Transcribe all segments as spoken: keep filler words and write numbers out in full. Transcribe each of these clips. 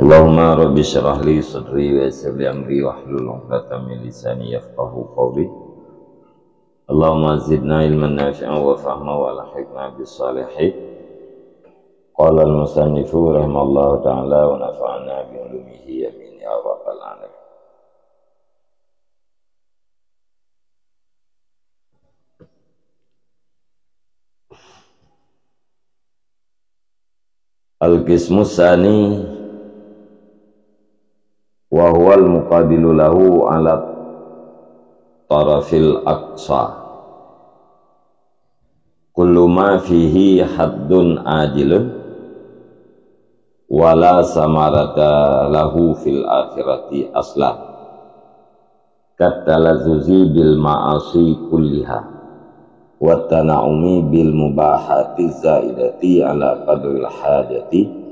Allahumma rabbi syrah li sadri wa yassir li amri wahlul 'uqdatam min lisani yafqahu qawli. Allahumma zidna ilman nafi'an wa fahma wa alhiqna bis salihin. Qala al-musannifu rahimahullahu ta'ala wa nafa'na bi ulumihi, amin ya rabbal alamin. Al-qismu tsani wa huwa al-muqabilu lahu ala tarafil aqsa. Kullu ma fihi haddun ajilun wa la samarata lahu fil akhirati aslan. Katalazzuzi bil ma'asi kulliha, wa tana'umi bil mubahati zaidati ala qadril hajati,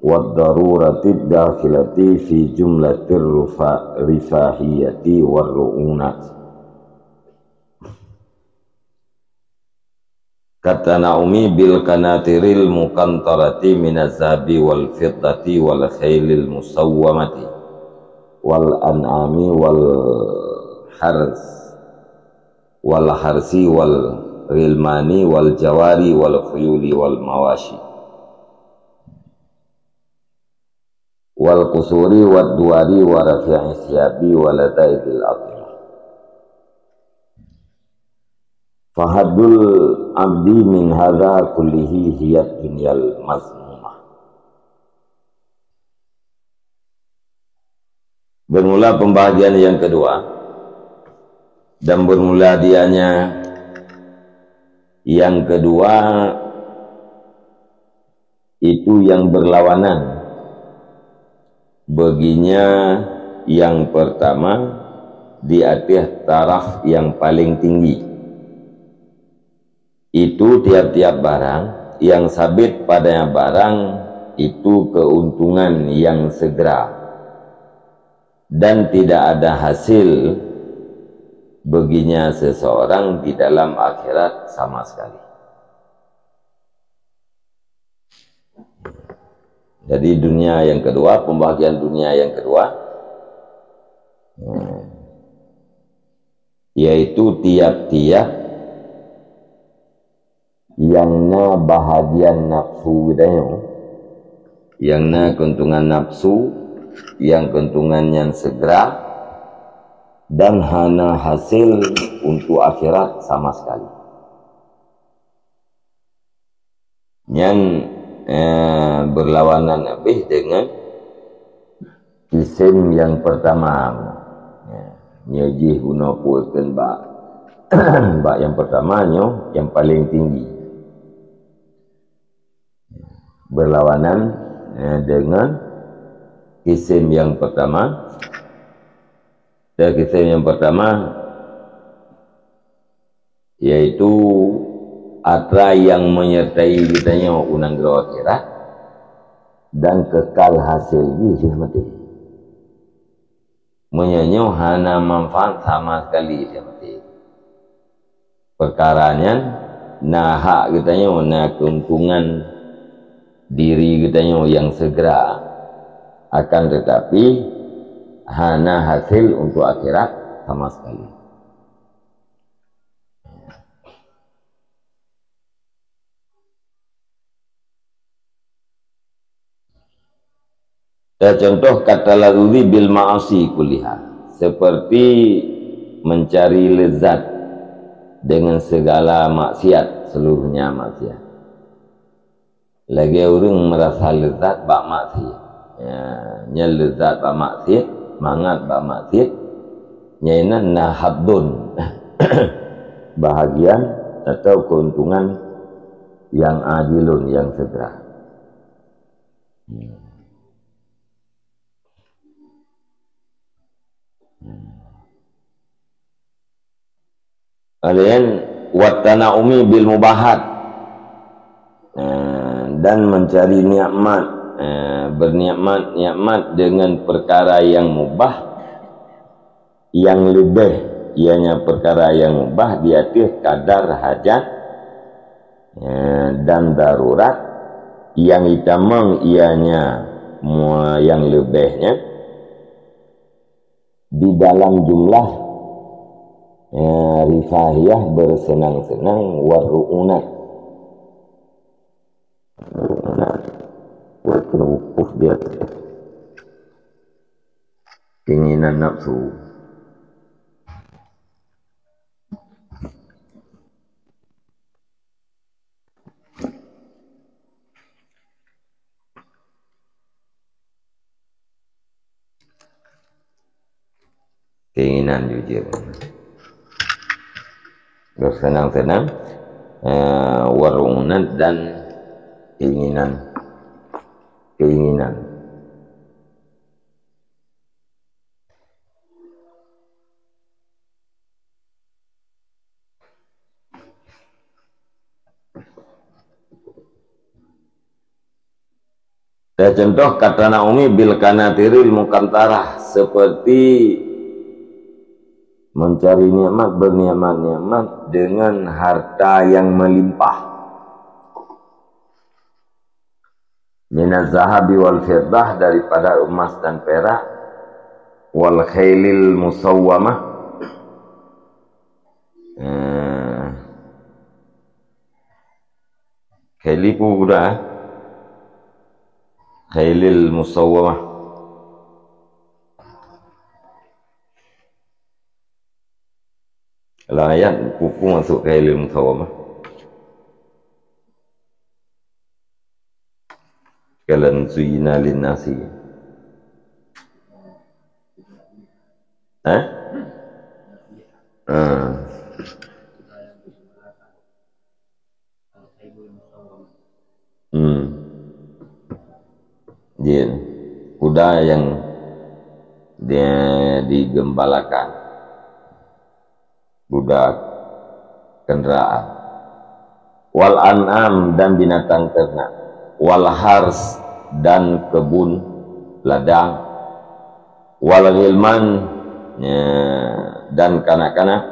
wa darurati dakhilati fi jumlatir rufa-, rifahiyati war ru'unat. Katana'umi bil qanatiril muqantarati minaz zahabi wal fiddati wal khailil musawwamati wal an'ami wal hars, wal harsi wal ghilmani wal jawari wal khuyuli wal mawashi. Wal qusuri wad duwari wa rafi'i siyabi wa ladaidil atimah. Fahaddul abdi min hadza kullihi hiyad dunyal mazmumah. Bermula pembahagian yang kedua, dan bermula dianya yang kedua, itu yang berlawanan. Baginya yang pertama di atas taraf yang paling tinggi. Itu tiap-tiap barang yang sabit padanya barang itu keuntungan yang segera dan tidak ada hasil baginya seseorang di dalam akhirat sama sekali. Jadi dunia yang kedua, pembahagian dunia yang kedua, hmm, yaitu tiap-tiap yang na bahagian nafsu geutanyoe, yang na keuntungan nafsu, yang keuntungan nyan segera, dan hana hasil untuk akhirat sama sekali. Nyan, eh, berlawanan habéh dengan kisem yang pertama. Ya, nyoe jih bunoe peue kheun bak, bak yang pertama nyoe yang paling tinggi. Berlawanan, eh, dengan kisem yang pertama. Dan kisem yang pertama, yaitu atra yang menyertai geutanyoe u nanggroe akhirat dan kekal hasil jih lheueh maté. Meunyoe nyoe hana manfaat sama sekali lheueh maté. Peukara nyan na hak geutanyoe, na keuntungan diri geutanyoe yang segera, akan tetapi hana hasil untuk akhirat sama sekali. Dan contoh kata lazuzi bil ma'asi kuliha, seperti mencari lezat dengan segala maksiat, seluruhnya maksiat. Lagée ureuëng merasa lezat bak maksiat. Ya, nyan lezat bak maksiat, mangat bak maksiat, nyan na haddun, bahagian atau keuntungan yang ajilun, yang segera. Hmm. Hmm. Laén, "Wattana'umi bil mubahat," eh, dan mencari nikmat, eh, bernikmat-nikmat dengan perkara yang mubah, yang lebih ianya perkara yang mubah di atas kadar hajat, eh, dan darurat, yang itamong ianya Mua nyang leubeh nyan di dalam jumlah, eh, rifahiyah, bersenang-senang, waru'unat. Ru'unat. Walaupun wukuf di atas keinginan nafsu. Keinginan jujur. Bersenang-senang, eh, waru'unat dan keinginan. Keinginan. Dan contoh kata Naomi bil qanatiril muqantarah, seperti mencari nikmat, bernikmat-nikmat dengan harta yang melimpah. Minaz zahabi wal fiddah, daripada emas dan perak, wal khailil musawwamah. Eh, khaili peue kuda, eh? Khailil musawwamah. Lam ayat peue-peue masuk khailil musawwamah. Kalan zuyina linnasi. Eh? Ah. Hmm. Jin. Kuda yang dia digembalakan. Kuda kenderaan. Wal an'am, dan binatang ternak. Wal hars, dan kebun ladang. Wal ghilman, ya, dan kanak-kanak.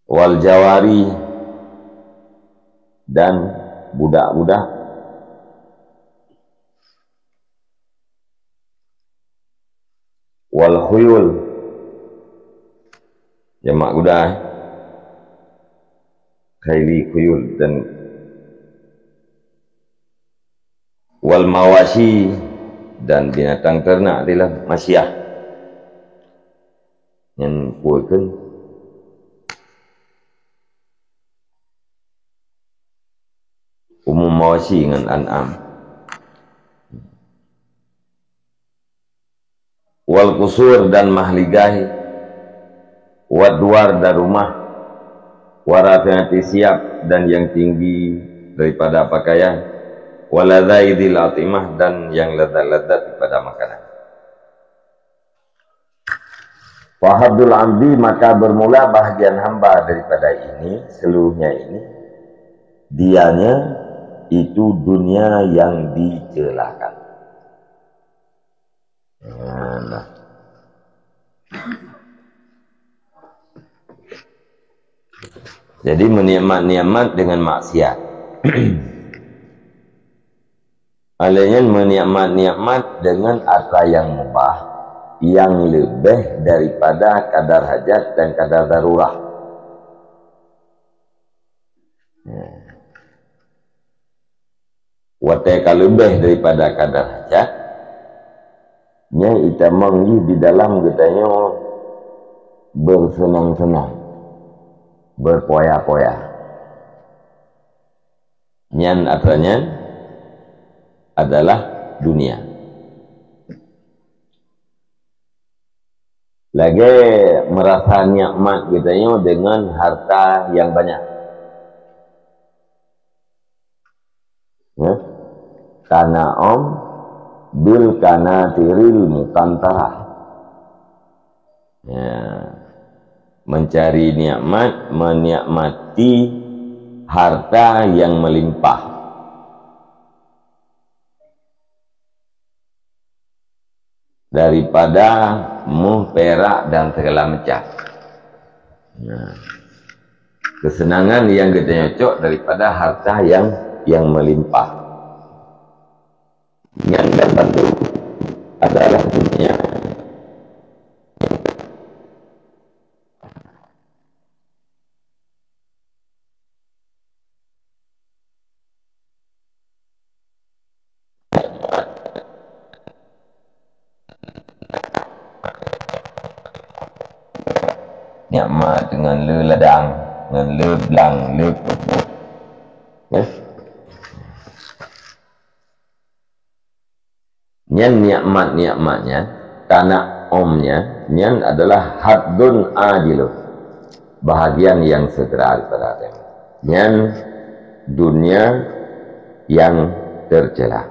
Wal jawari, dan budak-budak. Wal khuyul, jamak kuda, eh. Khaili, khuyul, dan wal mawashi, dan binatang ternak di lam masyah. Nyan peue kheun? Umum mawashi ngon an'am. Wal qusur, dan mahligai, wad duwar, dan rumah, wa rafi'ati siyab, dan yang tinggi daripada pakaian, wa ladzaizil atimah, dan yang lezat-lezat daripada makanan. Fahadul abdi, maka bermula bahagian hamba daripada ini, seluruhnya ini, dianya itu dunia yang dicelakakan. Nah. Jadi, menikmat-nikmat dengan maksiat. Alèh nyan, menikmat-nikmat dengan atra yang mubah, yang lebih daripada kadar hajat dan kadar darurah. Ya. Watèe ka leubeh daripada kadar hajat, nyan itamong jih di dalam geutanyoe beuseunang-seunang, beupoya-poya. Nyan atra nyan adalah dunia. Lagèe meurasa nikmat geutanyoe deungon harta nyang banyak. Ya. Tana'um bil qanatiril muqantarah. Ya. Mencari nikmat, menikmati harta yang melimpah. Daripada méuh, pirak, dan segala macam. Nah, kesenangan nyang geutanyoe cok daripada harta yang, yang melimpah. Nyan banmandum adalah dunia. Nikmat deungon le ladang, ngon le blang, le peubuet. Ya. Nyan nikmat-nikmat nyan, tana'um nyan, nyan adalah haddun ajilun, bahagian yang segera daripada nyan, dunia yang tercela.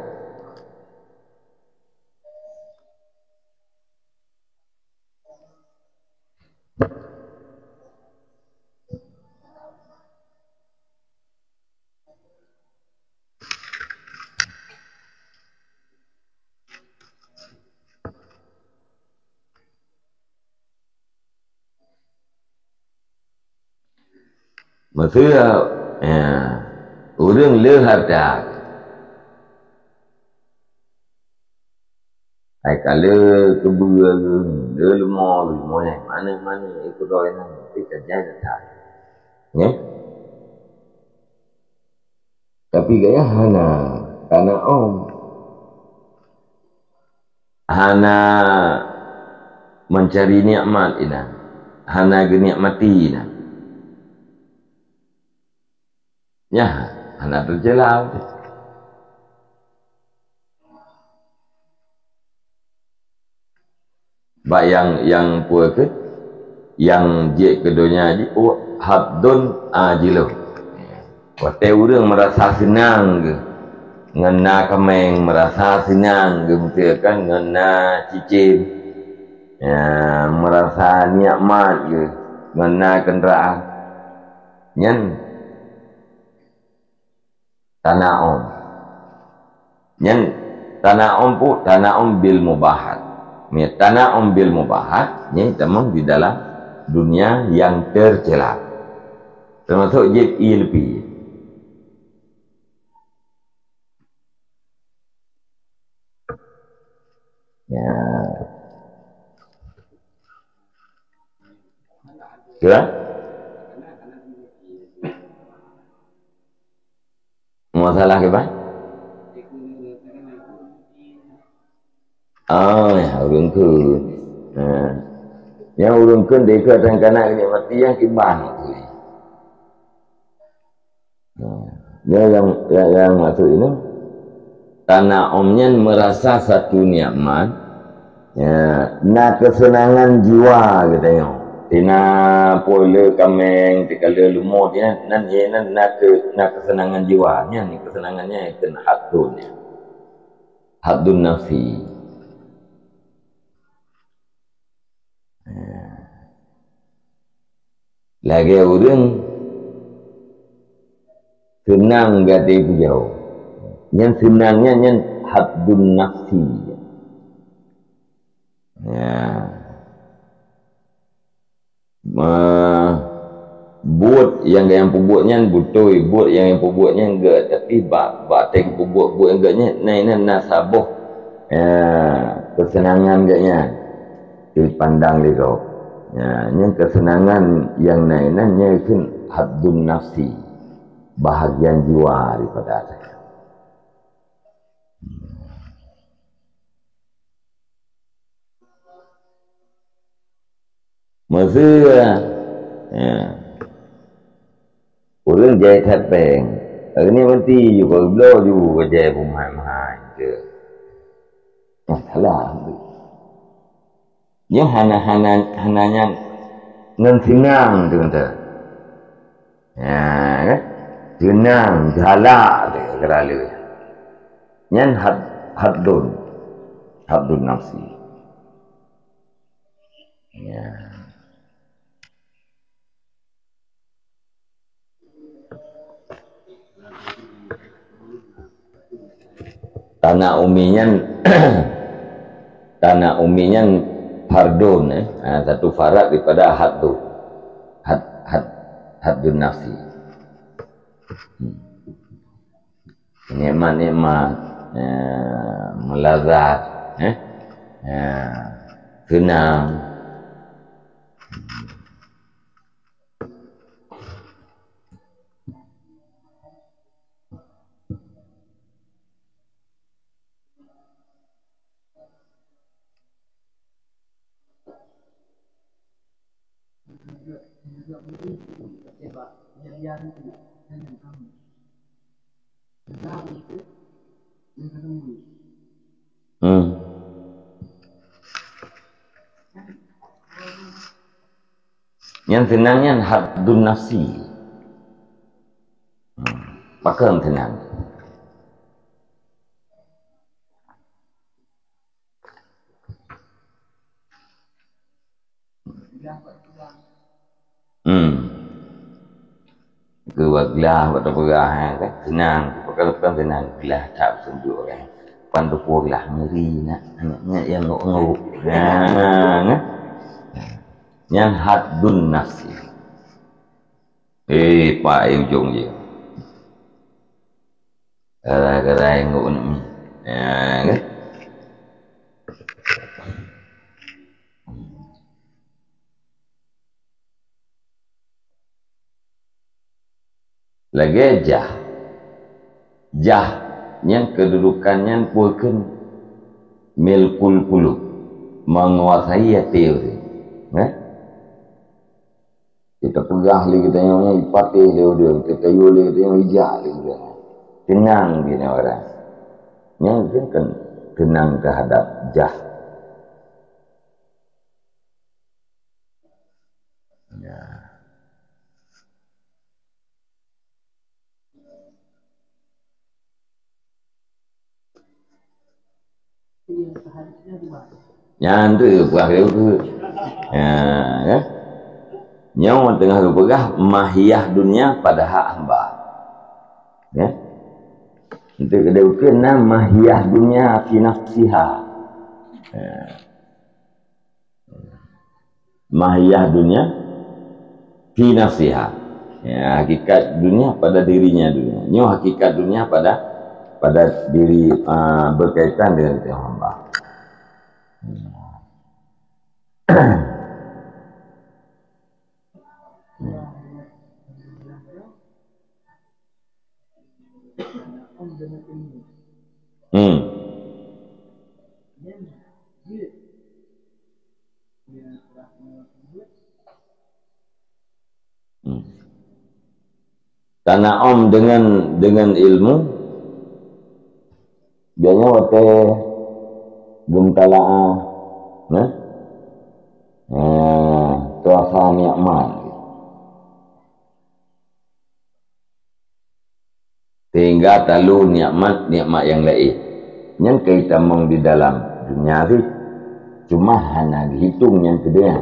Maksudnya, ya, ureuëng le harta. Hai ka le keubeue, le leumo, leumo, mana-mana ikut roh nyan, tapi ka jai that. Ya? Tapi gaya hana, hana om. Hana mencari nikmat inan. Hana geunikmati inan. Nyan, hana teucela. Bak nyang, nyang peue keuh, nyang jeuet keu donya jih, oh, haddun ajilun. Watée ureuëng meurasa seunang geuh, ngon na kaméng, meurasa seunang geuh, miseue kan, ngon na cicém, ya, meurasa nikmat geuh, ngon na keundaraan, nyan tana'um. Nyan tana'um pu, tana'um bil mubahat. Nyan tana'um bil mubahat, nyan tamong di dalam dunia yang tercela. Termasuk jép ie leupie. Ya. Kira? Masalah ke, Bang? Oh, ya, ureuëng kheun. Ha. Ya, ureuëng kheun deka dan kanak nikmati nyang kiban tu. Ha. Ya, yang, yang, yang maksud ini, tana'um nyan merasa satu nikmat, ya, na kesenangan jiwa geutanyoe. Tina pole kaméng, tika le leumo, tina nan ye nan na ke, na kesenangan jiwa, nyan kesenangan nyan keu haddun nyan. Haddun nafsi. Ya. Lagée ureuëng seunang gata peujaoh. Nyan seunang nyan, nyan haddun nafsi. Ya. Ma, buet nyang gata peubuet nyan beutôi, buet nyang gata peubuet nyan gét, tapi bak, bak watée peubuet buet nyang gét nyan, na inan na saboh, ya, keuseunangan gét nyan. Dipandang lé gob. Ya, nyan keuseunangan nyang na inan nyan kheun haddun nafsi, bahagian jiwa daripada atra. Meuseu, ya, ureuëng jai that péng, ureuëng nyan meuti ju, ka geubloe ju bajée beumeuhai-meuhai, teuh. Masalah. Nyoe hana, hana, hana nyan ngon seunang teuh, teuh. Ya, kan? Seunang, galak teuh, geuralée. Nyan had, haddun, haddun nafsi. Ya. Tana'umi nyan, tana'umi nyan fardun, eh. Ha, satu farad daripada haddun. Had, had, haddun nafsi. Hmm. Nikmat-nikmat. Ya, melazat, eh? Ya, senang. Hmm. Nyang seunang nyan haddun nafsi. Hmm. Pakon seunang. Hmm. Keu bak glah, bak tapeugah, eh, kan? Seunang. Pakon, pakon seunang glah that seuduek, eh. Pan teupeue glah miri nak, nak, nak nyang ngok-ngok. Ha, kan? Nyan haddun nafsi. Eh, pak, eh, ujong jih. Gara-gara ngok nak mi. Ha, kan? Lagèe jah. Jah nyan keududukan nyan peue kheun? Milkul qulub, menguasai até ureueng. Eh? Kita peugah lé geutanyoe nyan, ipatéh lé ureueng, kita yue lé geutanyoe, ijak lé ureueng. Tenang di nyan orang. Nyan kan, kan tenang terhadap jah. Ya. Nyan tu peugah lé ureueng. Ya, ya. Nyoe teungoh geupeugah mahiyah dunya pada hak hamba. Ya. Untuk kedua na mahiyah dunya fi nafsiha. Ya. Mahiyah dunya fi nafsiha. Ya, hakikat dunia pada dirinya dunia. Nyoe hakikat dunia pada, pada diri, ah, berkaitan dengan Tuhan hamba. Hmm. Hmm. Tana'um dengan, dengan ilmu, biasanya watèe geumutalaah, nah? Eh, tuasa nikmat. Sehingga talu nikmat-nikmat nyang laén. Nyan ka itamong di dalam dunia jih. Cuma hana geuhitong nyan keu dunia.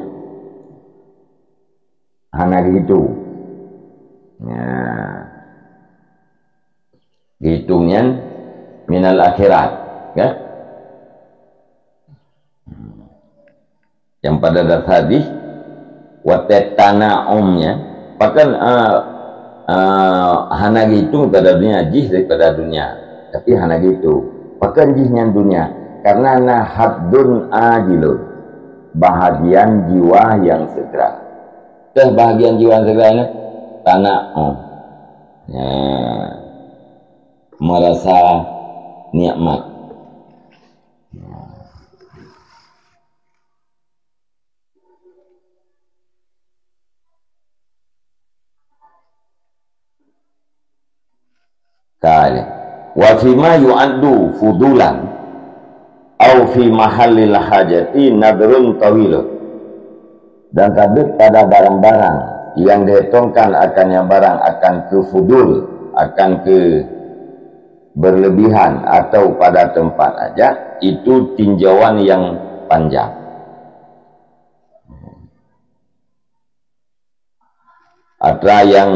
Hana geuhitong. Nah. Geuhitong nyan minal akhirat, kan? Nyang pada dasar jih, watèe tana'um nyan, pakon, ah, ah, hana geuhitong daripada dunia, jih daripada dunia, tapi hana geuhitong. Pakon jih nyan dunia? Karena na haddun ajilun, bahagian jiwa yang segera. Teuh bahagian jiwa yang segera nyan, tana'um. Ya. Merasa nikmat. Ka nyan. Wa fima yu'addu fudulan au fi mahallil hajati nadrun tawilun. Dan ka deuh pada barang-barang nyang geuhitongkan akan nyan barang akan keu fudul, akan keu berlebihan atau pada tempat hajat, itu tinjauan yang panjang. Atra nyang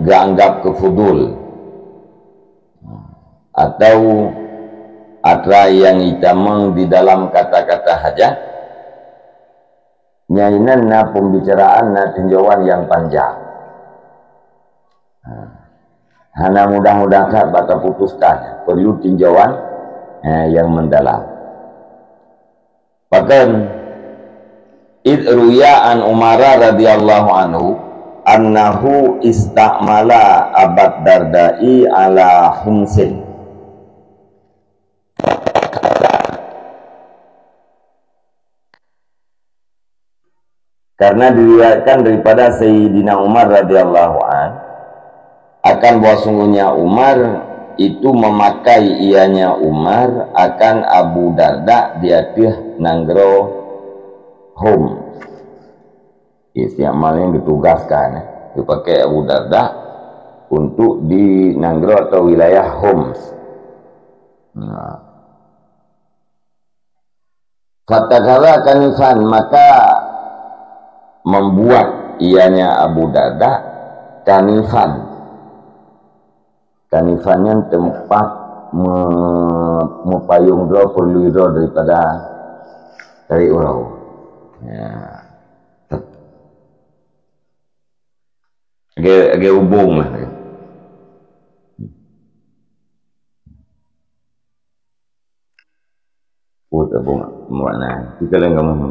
geuanggap keu fudul, atau atra nyang itamong di dalam kata-kata hajat, nyan inan na pembicaraan, na tinjauan nyang panjang. Ha. Hana mudah-mudah that bak taputuskan. Perlu tinjauan eh, nyang meudalam. Pakon, id ruya an Umar radhiyallahu anhu annahu istamala Abad Darda'i ala humsin. Karena diriwayatkan daripada Sayyidina Umar radhiyallahu an, akan bahwa sungguhnya Umar itu memakai ianya Umar akan Abu Darda di ateueh nanggroe Hom. Istiamal yang ditugaskan, eh, dipakai Abu Darda untuk di nanggroe atau wilayah Homs. Nah. Fatakhadha kanifan, maka membuat ianya Abu Darda kanifan. Kanifan nyan teumpat me-, meupayong droe, peurlui droe daripada tarék uroe. Ya. Lagèe, lagèe ubông lah. Put abang muak na. Kita lagi kamu.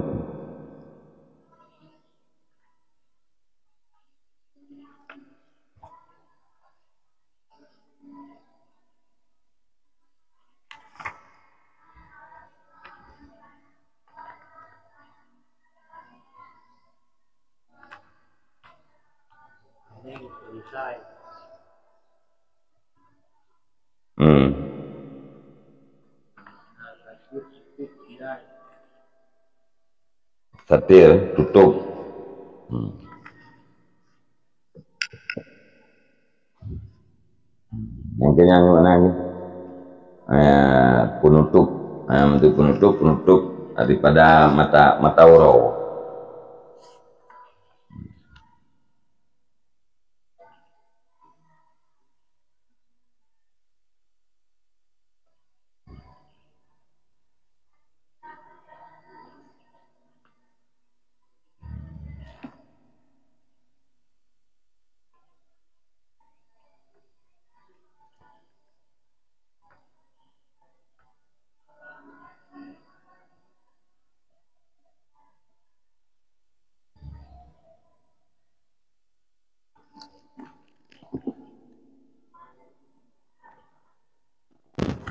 Hmm. Satir, tutup. Hmm. Mungkin nyang makna ni, eh, penutup, eh, untuk penutup, penutup daripada mata, mata uroe.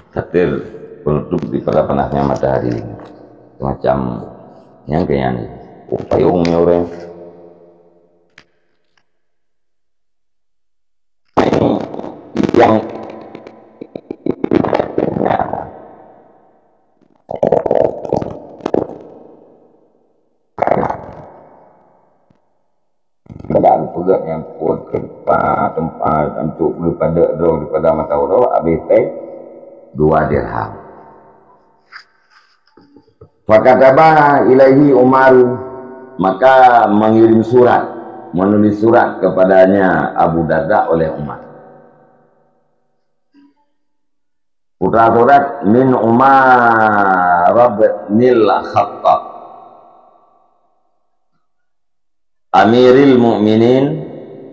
Satir penutup daripada panasnya matahari. Semacam nyang keu nyan. Oh, payong ni orang. Yang Badan peugah nyang phon teumpat-teumpat untuk geupadek droe daripada mata uroe, habéh péng dua dirham. Fakataba ilaihi Umaru, maka mengirim surat, menulis surat kepadanya Abu Darda oleh Umar. Putra surat min Umar bin Khattab, Amiril Mukminin,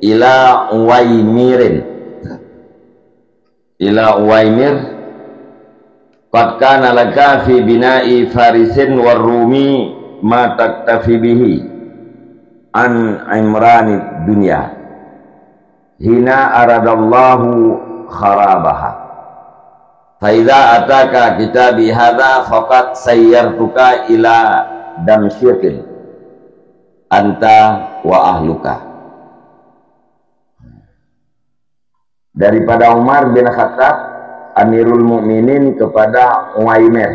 ila Uwaimirin, ila Uwaimir, qad kana laka fi bina'i Farisin war Rumi ma taktafi bihi an imranid dunya. Hina aradallahu kharabaha. Fa idza ataka kitabi hadza faqad sayyartuka ila Damsyiqin, anta wa ahluka. Daripada Umar bin Khattab, Amirul Mukminin, kepada Uwaimir.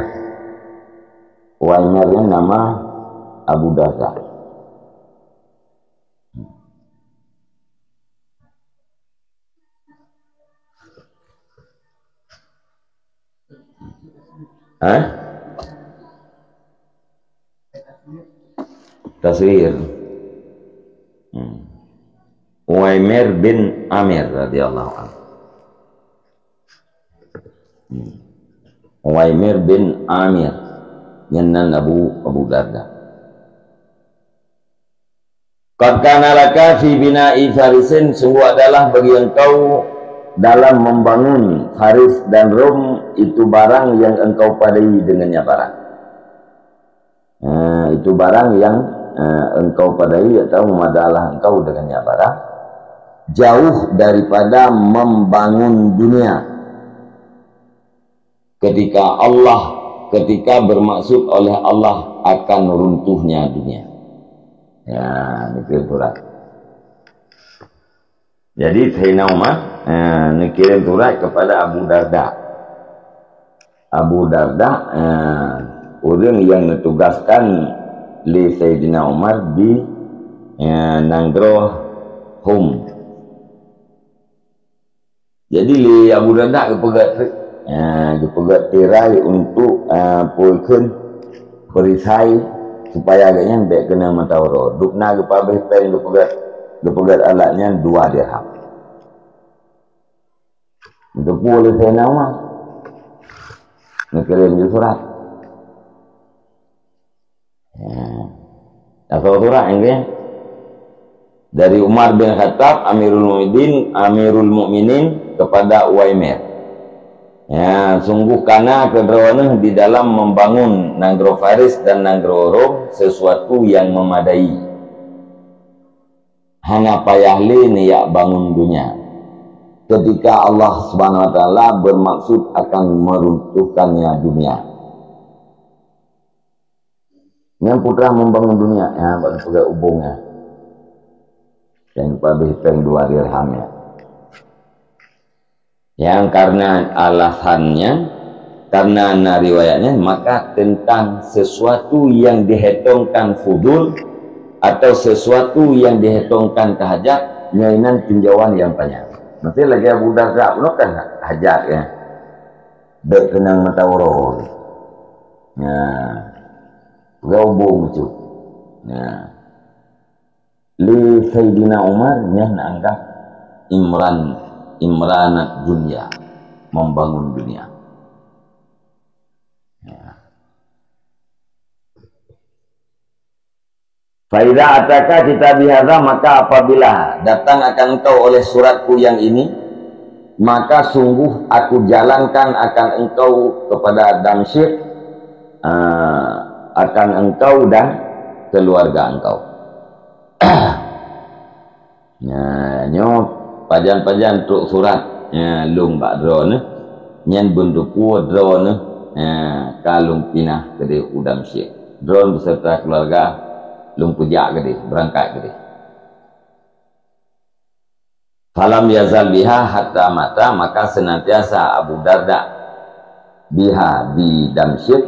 Uwaimir ni nama Abu Darda. Hah? Tasghir. Hmm. Uwaimir bin Amir radhiyallahu anhu. Hmm. Uwaimir bin Amir. Nyan nan Abu, Abu Darda. Qad kana laka fi bina'i Farisin, sungguh adalah bagi engkau Dalam membangun Faris dan Rom, itu barang yang engkau padai dengannya barang. Eh, itu barang yang, eh, engkau padai atau memadalah engkau dengannya barang. Jauh daripada membangun dunia. Ketika Allah, ketika bermaksud oleh Allah akan runtuhnya dunia. Ya, itu surat. Jadi Sayyidina Umar, eh, neukirim surat kepada Abu Darda. Abu Darda, eh, ureuëng yang neutugaskan lé Sayyidina Umar di, eh, nanggroe Hum. Jadi lé Abu Darda geupeugét, eh, geupeugét tirai untuk, eh, peue kheun perisai supaya gobnyan bék keunong mata uroe. Dubna geupabeh péng geupeugét, geupeugét alat nyan dua dirham. Geupeu lé Sayyidina Umar. Geukirém jih surat. Ya. Asoe surat nyan dari Umar bin Khattab, Amirul Mukminin, Amirul Mukminin kepada Uwaimir. Ya, sungguh kana keu droeneuh di dalam membangun nanggroe Faris dan nanggroe Rom sesuatu yang memadai. Hana payah lé neujak bangun dunia. Ketika Allah Subhanahu Wa Taala bermaksud akan meruntuhkannya dunia. Nyang putra membangun dunia, ya, bak peugah ubungnya. Yang pabeh péng dua dirham, ya. Yang karena alasannya, karena na riwayatnya, maka tentang sesuatu yang dihetongkan fudul atau sesuatu yang dihetongkan keu hajat, nyan inan tinjauan yang panyang. Maksudnya lagée Abu Darda pun kan hajat, ya. Bék keunong mata uroe. Nah, gabung tu. Nah. Lé Saidina Umar nyan anggap imran, imranat dunia, membangun dunia. Ya. "Fa idza ataka kitabi hadza," maka apabila datang akan engkau oleh suratku yang ini, maka sungguh aku jalankan akan engkau kepada Damsyik, ah, akan engkau dan keluarga engkau. Nah, nyoe pajan-pajan trok surat, ya, lôn bak droeneuh, nyan beuneuteupeu droeneuh, ya, ka lôn pinah keudeh u Damsyik. Droeneuh beserta keluarga lôn peujak keudeh, beurangkat keudeh. Falam yazal biha hatta mata, maka senantiasa Abu Darda biha di Damsyik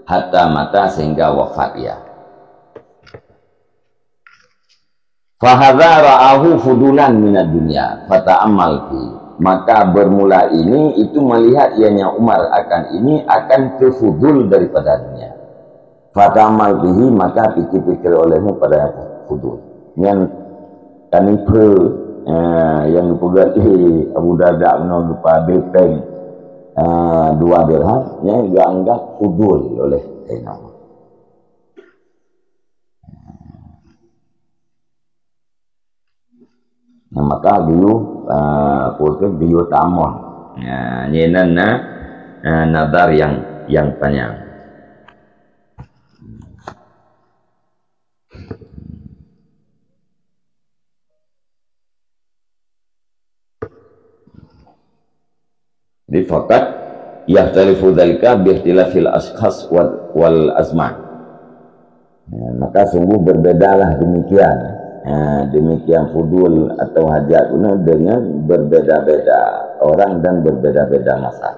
hatta mata, sehingga wafat ia. "Fahadza ra'ahu fudulan minad dunya, fata'ammal fi." Maka bermula ini itu melihat ianya Umar akan ini akan keufudul daripada dunia. "Fata'ammal fihi," maka pikir-pikir olehmu pada yang fudul. Nyan kan ipe, eh, yang dipeugah lé Abu Darda meunoe geupabe péng, eh, dua dirham, nyan geuanggap fudul oleh Saidina Umar. Nah, maka geuyue, ah, peue kheun, geuyue tamong. Nah, nyan na, ah, nazar nyang, nyang panyang. Jadi, faqad yakhtalifu dzalika bi ikhtilafil askhas wal, wal azman. Ya, maka sungguh berbedalah demikian. Ya, demikian fudul atau hajat guna dengan berbeda-beda orang dan berbeda-beda masa.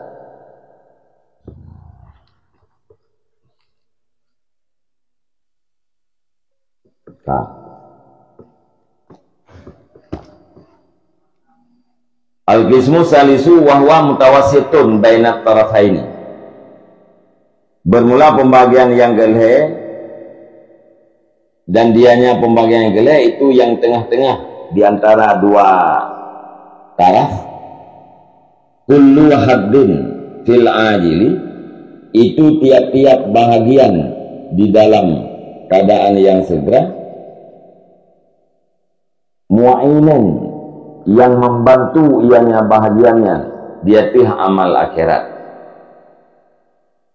Nah. Al-qismu salisu wa huwa mutawassitun bainat tarafaini. Bermula pembagian yang kelhée, dan dianya pembagian yang kelhée itu yang tengah-tengah di antara dua taraf. Kullu haddin fil ajili, itu tiap-tiap bahagian di dalam keadaan yang segera. Mu'inun Yang membantu ianya bahagiannya di ateueh amal akhirat.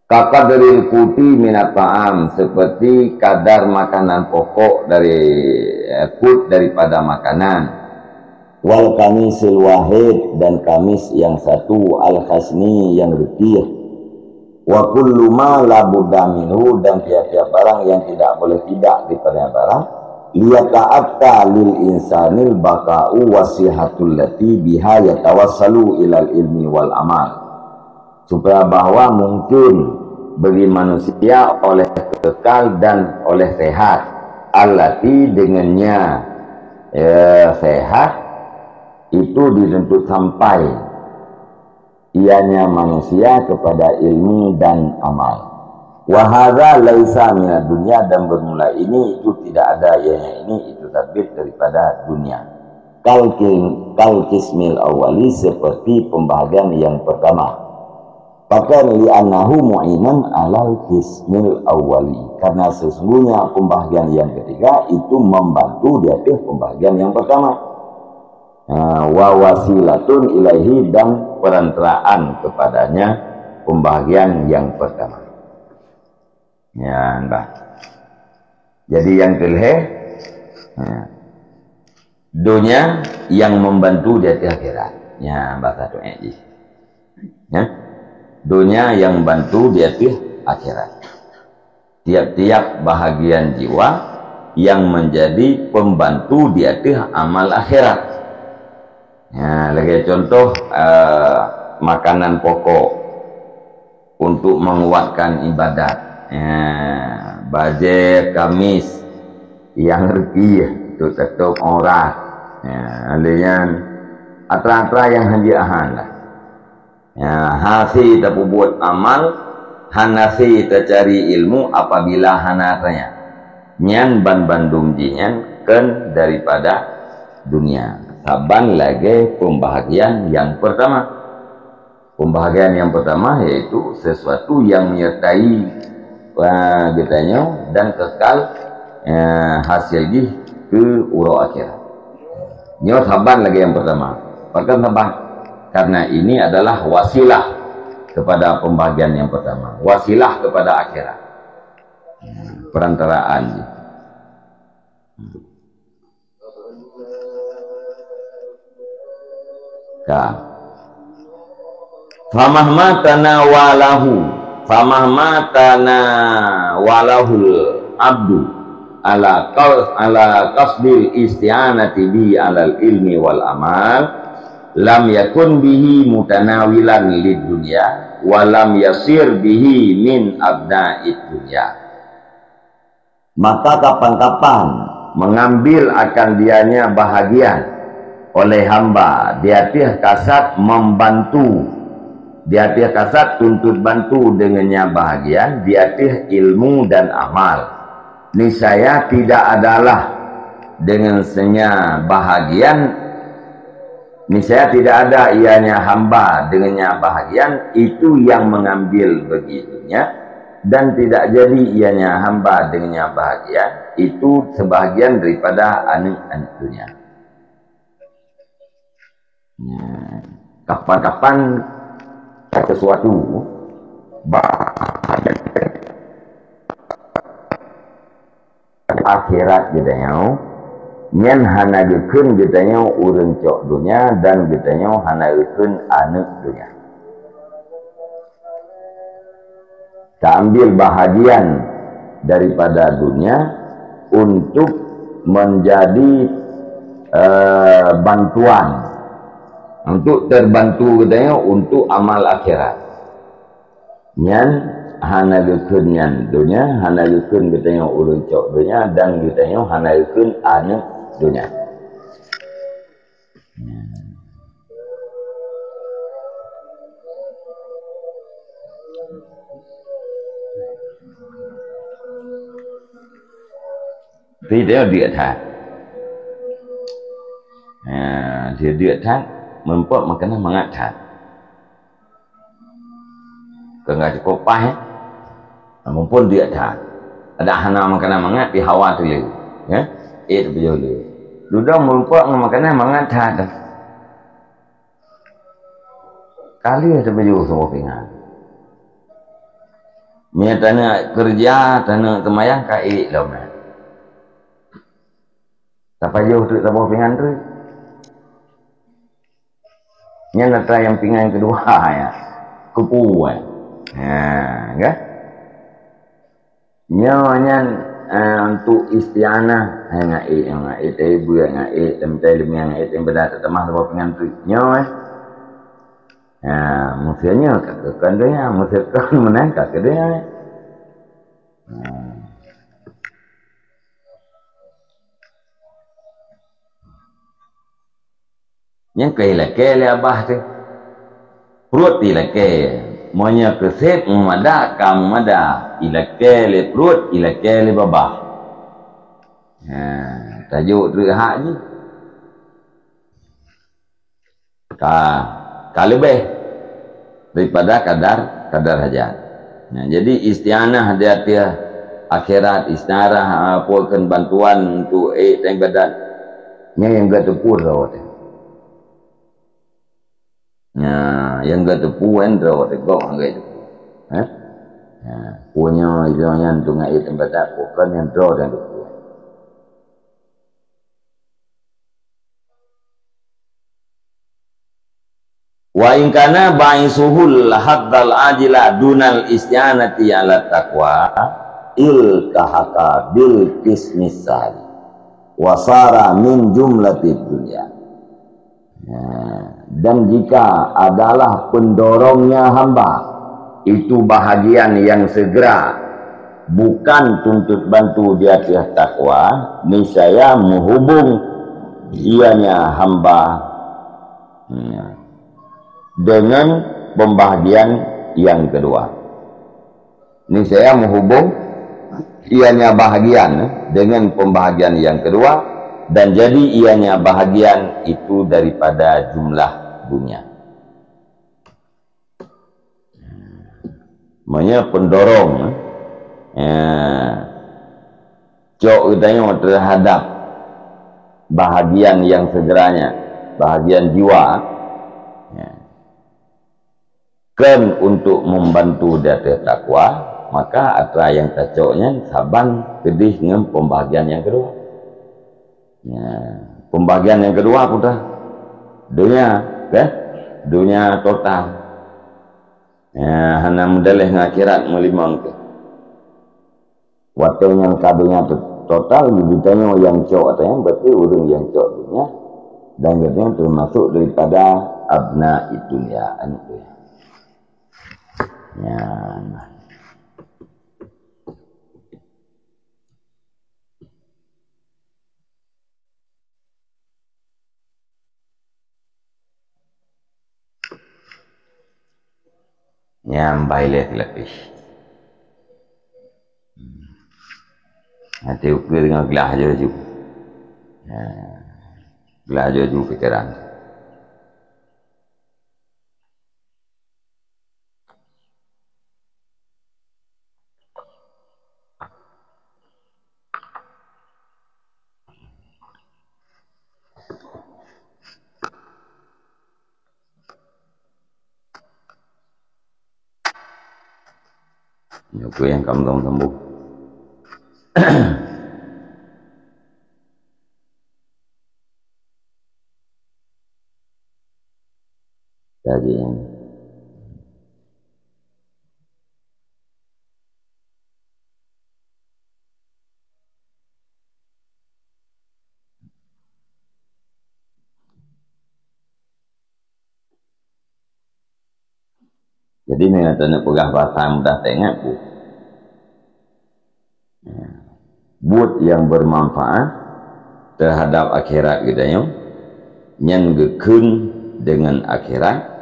Kaqadril quti minat ta'am, seperti kadar makanan pokok dari, eh, qut daripada makanan. Wal qamisil wahid, dan kamis yang satu, al khasni yang retih. Wa kullu ma la budda minhu, dan tiap-tiap barang yang tidak boleh tidak daripada barang. Liyata'atta lil insanil baqa'u wasihatul lati biha yatawassalu ilal ilmi wal amal. Supaya bahwa mungkin bagi manusia oleh kekal dan oleh sehat, allati dengannya, eh, sehat itu dituntut sampai ianya manusia kepada ilmu dan amal. Wa hadza laisa minad dunya, dan bermula ini itu tidak ada ianya ini itu sabit daripada dunia. Kal ki-, kal qismil awwali, seperti pembahagian yang pertama. Bahkan li'annahu mu'inan alal qismil awwali. Karena sesungguhnya pembahagian yang ketiga itu membantu di atas pembahagian yang pertama. Ha, wa wasilatun ilaihi, dan perantaraan kepadanya pembahagian yang pertama. Ya, bah. Jadi yang kelheh, ha, dunia yang membantu di atas akhirat. Ya, bahasa tu eh, jih. Ya. Dunia yang bantu di atas akhirat. Tiap-tiap bahagian jiwa yang menjadi pembantu di atas amal akhirat. Ya, lagi contoh, eh, makanan pokok untuk menguatkan ibadat. Ya, bajée kamis yang retih untuk tetap aurat. Ya, lalu atra-atra yang hana ahan lah. Ya, hase tapeubuet amal, hana hase tacari ilmu apabila hana tanya. Nyan ban bandum jih nyan kheun daripada dunia. Saban lagée pembahagian yang pertama. Pembahagian yang pertama yaitu sesuatu yang menyertai, ah, geutanyoe dan kekal, eh, hasil jih keu uroe akhirat. Nyoe saban lagée yang pertama. Pakon saban? Karena ini adalah wasilah kepada pembahagian yang pertama. Wasilah kepada akhirat. Perantaraan jih. Ka. Famahma tanawalahu, famahma tanawalahul abdu ala qas-, ala qasdil isti'anati bi alal ilmi wal amal, lam yakun bihi mutanawilan lid dunya, wa lam yasir bihi min abna'id dunya. Maka kapan-kapan mengambil akan dianya bahagian oleh hamba di ateueh kasat membantu, di ateueh kasat tuntut bantu dengannya bahagian di ateueh ilmu dan amal. Niscaya tidak adalah dengan senya bahagian Niscaya tidak ada ianya hamba dengannya bahagian itu yang mengambil bagi dunia, dan tidak jadi ianya hamba dengannya bahagian itu sebahagian daripada aneuk-aneuk dunia. Ya. Kapan-kapan sesuatu ba- akhirat geutanyoe, nyan hana geukheun geutanyoe ureuëng cok dunia dan geutanyoe hana geukheun aneuk dunia. Taambil bahagian daripada dunia untuk menjadi, eh, bantuan, untuk terbantu geutanyoe untuk amal akhirat. Nyan hana geukheun nyan donya, hana geukheun geutanyoe ureuëng cok donya, dan geutanyoe hana geukheun aneuk donya. Tapi dia duit that. Ha, dia duit that, meurumpok makanan mangat that. Keu enggak cukup paih, eh? Mumpung duit that. Ada hana makanan mangat di hawa tu lé. Ya? Eh, tu bujur lé. Dudoe meurumpok ngon makanan mangat that. Ka lheueh tapajoh saboh pingan. Meunyoe taneuk keureuja, taneuk teumayang, ka ék lom nyan. Tapajoh treuk saboh pingan treuk. Nyan atra nyang pingan keudua nyan. Keupeue? Ha, kan? Nyoe nyan, eh, untuk isti'anah. Eh, ngon ék, ngon ék, teubeue, ngon ék, teuntèe leumieng, ngon ék, teubeue, tatamah saboh pingan treuk. Nyoe, eh. Ha, meuseu nyoe ka keu kon donya, meuseu kon meunan ka keu donya. Ha. Nyang keu ilakèe lé abah teuh. Pruet ilakèe. Meunyoe keu sép meumada, ka meumada. Ilakèe lé pruet, ilakèe lé babah. Ha, tajok treuk hak jih. Ka, ka leubeh daripada kadar, kadar hajat. Nah, jadi isti'anah di ateueh akhirat, isti'anah, ah, peue kheun bantuan untuk, eh, ibadat. Nyan nyang geuteupeu droe teuh. Nah, nyang geuteupeu droe teuh, gob nyang geuteupeu. Eh? Nah, peue nyoe, nyoe nyan tu ngon ibadat, peue kheun nyan droe nyang teupeu. Wa in kana ba'isuhul hadzal ajila dunal isti'anati 'ala taqwa, iltahaqa bil qismis sani, wa sara min jumlatid dunya. Ya, dan jika adalah pendorongnya hamba, itu bahagian yang segera, bukan tuntut bantu di atas takwa, niscaya menghubung ianya hamba, ya, dengan pembahagian yang kedua. Niscaya menghubung ianya bahagian dengan pembahagian yang kedua, dan jadi ianya bahagian itu daripada jumlah dunia. Maknanya pendorong, eh, cok geutanyoe terhadap bahagian yang segeranya, bahagian jiwa, ya, kheun untuk membantu di ateueh takwa, maka atra nyang tacok nyan saban keudeh ngon pembahagian nyang keudua. Ya, pembahagian nyang keudua peue teuh? Dunia, kan? Dunia total. Ya, hana meudaléh ngon akhirat meulimong teuh. Watèe nyang ka donya to-, total, geutanyoe nyang cok watèe nyan, berarti ureueng nyang cok donya, dan geutanyoe termasuk daripada abna dunya, aneuk donya. Nyan. Nyan bai lé silapéh. Até ukeue teungoh glah laju-laju. Ya. Glah laju-laju pikiran. Nyoe peue nyang ka meusambông-sambông. Jadi, jadi, meunyoe taneuk peugah bahasa mudah teuingat, buet. Buet nyang bermanfaat terhadap akhirat geutanyoe, nyan geukheun deungon akhirat.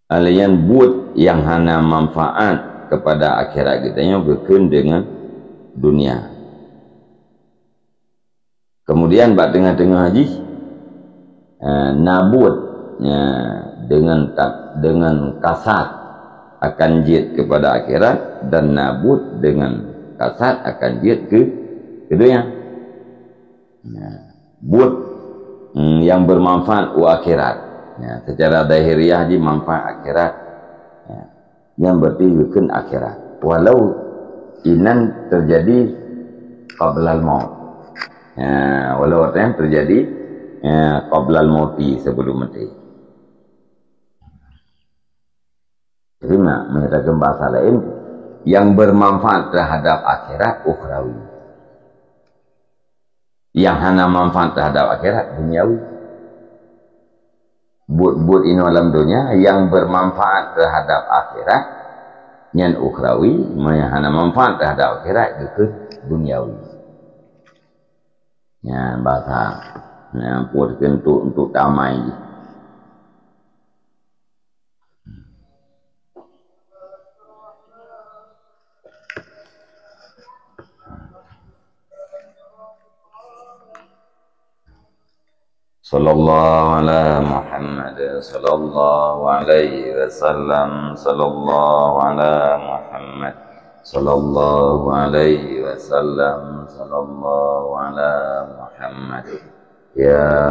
Laén buet nyang hana manfaat kepada akhirat geutanyoe geukheun deungon dunia. Kemudian bak teungoh-teungoh jih, eh, na buet, eh, deungon ta-, deungon kasat akan jeuet kepada akhirat, dan na buet deungon kasat akan jeuet keu, keu donya. Nah, buet Hmm, nyang bermanfaat u akhirat. Ya, secara zahiriah jih manfaat akhirat. Ya. Nyan berarti geukheun akhirat. Walau inan terjadi qablal maut. Ya, walau artinya terjadi, ya, qablal mauti, sebelum mati. Jadi, meunyoe takeun bahasa laén, nyang bermanfaat terhadap akhirat ukhrawi. Nyang hana manfaat terhadap akhirat, duniawi. Buet-buet inoe lam donya nyang bermanfaat terhadap akhirat, nyan ukhrawi, meunyoe hana manfaat terhadap akhirat, geukheun duniawi. Nyan bahasa, nyan buet keuh untuk, untuk damai jih. Sallallahu ala Muhammad, sallallahu alaihi wasallam, sallallahu ala Muhammad, sallallahu alaihi wasallam, sallallahu ala Muhammad. Ya